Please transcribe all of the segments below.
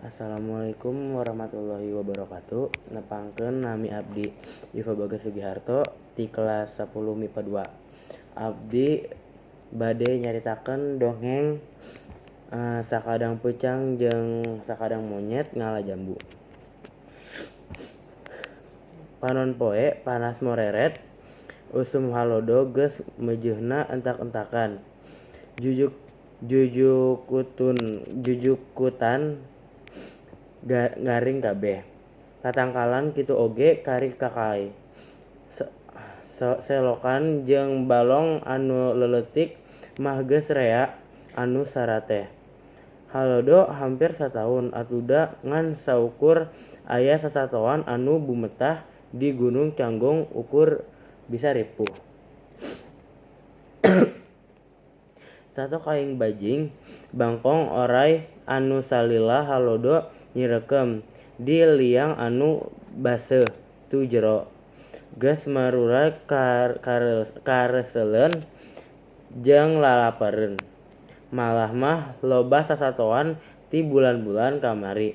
Assalamualaikum warahmatullahi wabarakatuh. Nepangkeun nami abdi Yufa Bagas Sugiharto ti kelas 10 MIPA 2. Abdi bade nyaritakeun dongeng sakadang peucang jeung sakadang monyet ngala jambu. Panon poe panas moreret, usum halodo geus meujeuhna entak-entakan. Jujukutan garing kabeh. Tatangkalan kitu oge kari kakay. Selokan jeung balong anu leuletik mah geus rea anu sarateh. Halodo hampir sataun atuda ngan saukur aya sasatoan anu bumetah di Gunung Canggong ukur bisa ripuh. Sato kaing bajing bangkong oray anu salila halodo nyirekem di liang anu baseuh tu jero. Geus maruray kareseleun jeung lalapereun. Malah mah loba sasatoan ti bulan-bulan kamari.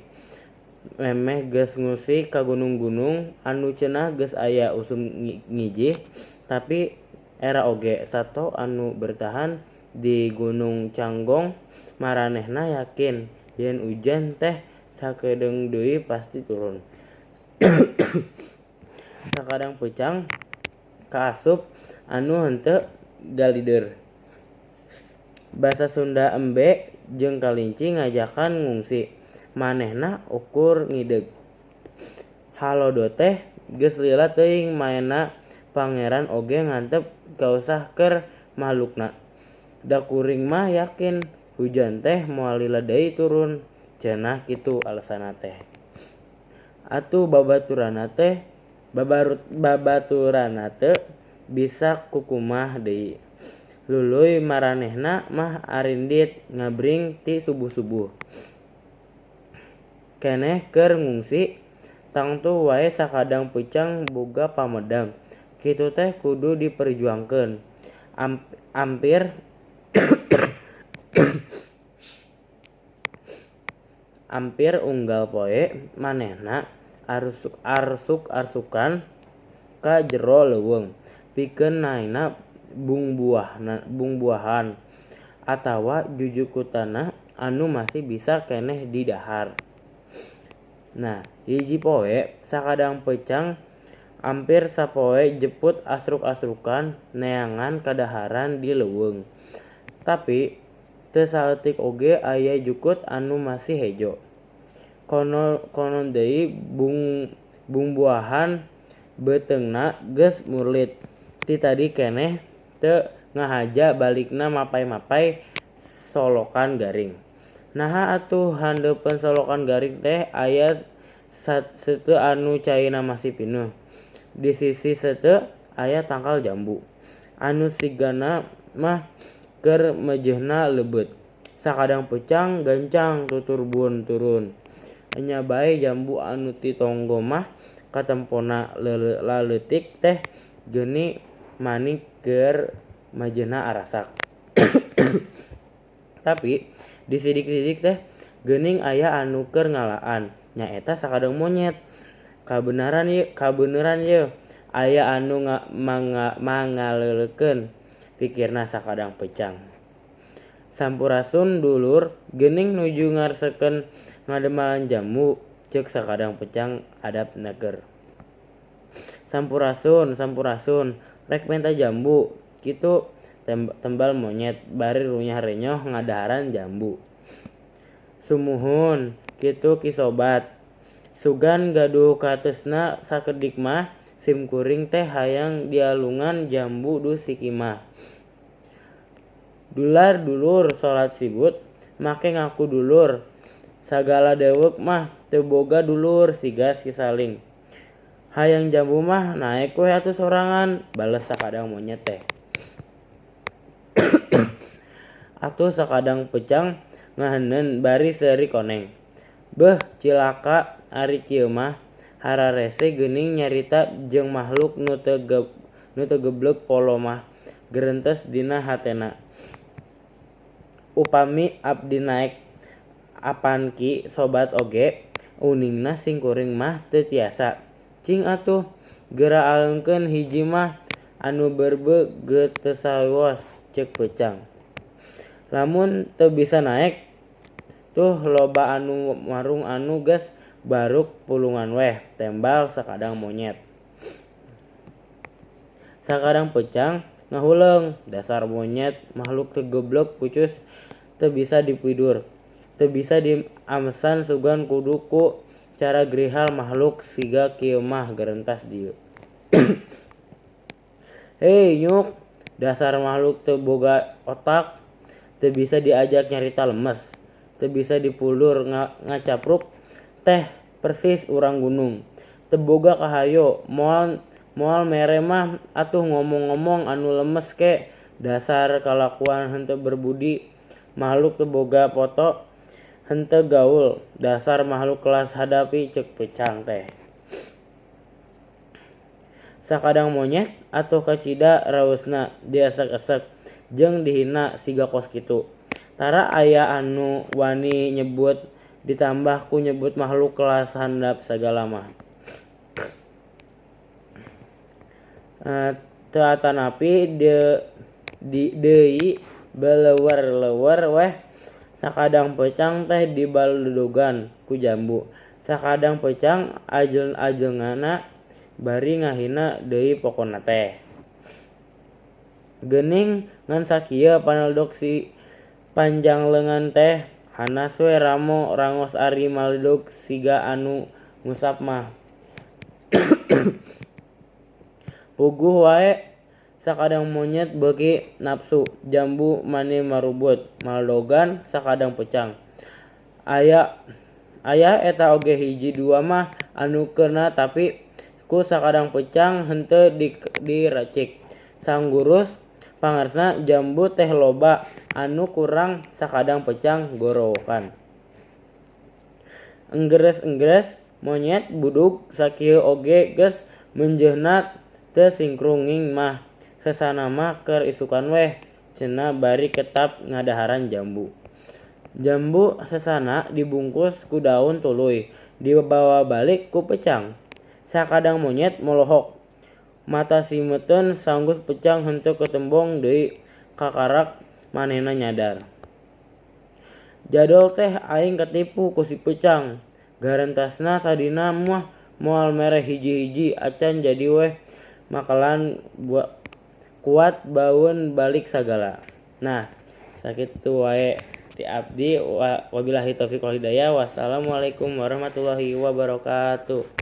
Memeh geus ngungsi ka gunung-gunung anu cenah geus aya usum ngijih, tapi era oge sato anu bertahan di Gunung Canggong maranehna yakin yen ujan teh sakedeung deui pasti turun. Sakadang peucang kaasup anu henteu galider. Basa Sunda embe jeung kalinci ngajakan ngungsi, manehna ukur ngideg. Halodo teh geus lila teuing maenna pangeran oge ngantep kausah keur mahlukna. Da kuring mah yakin hujan teh moal lila deui turun, cenah kitu alesanna teh. Atuh babaturanna teu bisa kukumaha deui. Luluy maranehna mah arindit ngabring ti subuh-subuh. Keneh keur ngungsi, tangtu wae sakadang peucang boga pamedang. Kitu teh kudu diperjuangkeun. Ampir unggal poe manehna arsuk-arsukan ka jero leuweung pikeun naena bungbuahan atawa jujukutanna anu masih bisa keneh didahar. Nah, hiji poe sakadang peucang ampir sapoe jeput asruk-asrukan neangan kadaharan di leuweung. Tapi teu saeutik oge aya jukut anu masih hejo. Konon deui bungbuahan beuteungna geus murlit. Ti tadi keneh teu ngahaja balikna mapay-mapay solokan garing. Naha atuh handeupeun solokan garing teh aya seuteu anu caina masih pinuh. Di sisi seuteu aya tangkal jambu anu sigana mah keur meujeuhna leubeut. Sakadang peucang gancang tuturbun turun. Enya bae jambu anu ti tonggo mah katempona laleutik teh geuni manik keur meujeuhna arasak. Tapi di sidik-sidik teh geuning aya anu keur ngalaan, nyaeta sakadang monyet. Kabeneran yeuh aya anu mangaleulekeun pikirna sakadang peucang. Sampurasun dulur, geuning nuju ngarsekeun ngademalan jambu, ceuk sakadang peucang adab neger. Sampurasun, sampurasun, rek menta jambu, kitu tembal monyet bari runyah renyoh ngadaharan jambu. Sumuhun, kitu ki sobat. Sugan gaduh kateusna sakedik mah sim kuring teh hayang dialungan jambu du sikimah. Dular dulur salat sibut make ngaku dulur. Sagala dewek mah teu boga dulur siga si saling. Hayang jambu mah naek we atuh sorangan, bales sakadang monyet teh. Atuh sakadang peucang ngaheneun bari seuri koneng. Beuh cilaka ari kieu mah, hararese geuning nyarita jeung makhluk nu teu gebleg polo mah gerentes dina hatena. Upami abdi naek Apan Ki Sobat oge uningna simkuring mah teu tiasa. Cing atuh geura aleungkeun hiji mah anu berbeu ge teu sawios ceuk peucang. Lamun teu bisa naek tuh loba anu marung anu geus baruk pulungan weh tembal sakadang monyet. Sakadang peucang ngahuleung dasar monyet makhluk teu goblok pucus teu bisa dipidur. Teu bisa diamesan sugan kudu ku cara grihal makhluk siga kieu mah gerentas dieu. Hei nyuk dasar makhluk teu boga otak teu bisa diajak nyarita lemes teu bisa dipulur ngacapruk teh persis urang gunung teu boga kahayo moal mere mah atuh ngomong-ngomong anu lemes ke dasar kalakuan henteu berbudi makhluk teu boga foto henteu gaul dasar makhluk kelas hadapi ceuk peucang teh. Sakadang monyet atuh kacida raosna diesek-esek jeung dihina siga kos kitu. Tara aya anu wani nyebut ditambah ku nyebut makhluk kelas handap sagala mah. Teu atanapi deui beleuwer-leuwer weh sakadang peucang teh dibaledogan ku jambu. Sakadang peucang ajeng-ajenganna bari ngahina deui pokona teh. Geuning ngan sakieu paneldok si panjang leungan teh hanas we ramo rangos ari maledog siga anu ngusap mah. Puguh wae sakadang monyet beuki napsu jambu mani marubut maledogan sakadang peucang. Aya eta oge hiji dua mah anu keuna tapi ku sakadang peucang henteu diracik. Sanggurus pangarsna jambu teh loba anu kurang sakadang peucang gorowokan. Enggeres-enggeres monyet budug sakieu oge geus menjeuhna teu singkrunging mah sesana mah keur isukan weh cenah bari ketap ngadaharan jambu. Jambu sesana dibungkus ku daun tuluy dibawa balik ku peucang. Sakadang monyet molohok mata simeteun sanggeus peucang henteu ketembong deui kakarak manehna nyadar. Jadol teh aing katipu ku si peucang. Garantasna tadina mah moal mere hiji-hiji acan jadi weh makalan kuat baeun balik sagala. Nah, sakitu wae ti abdi wabillahi taufiq wal hidayah. Wassalamualaikum warahmatullahi wabarakatuh.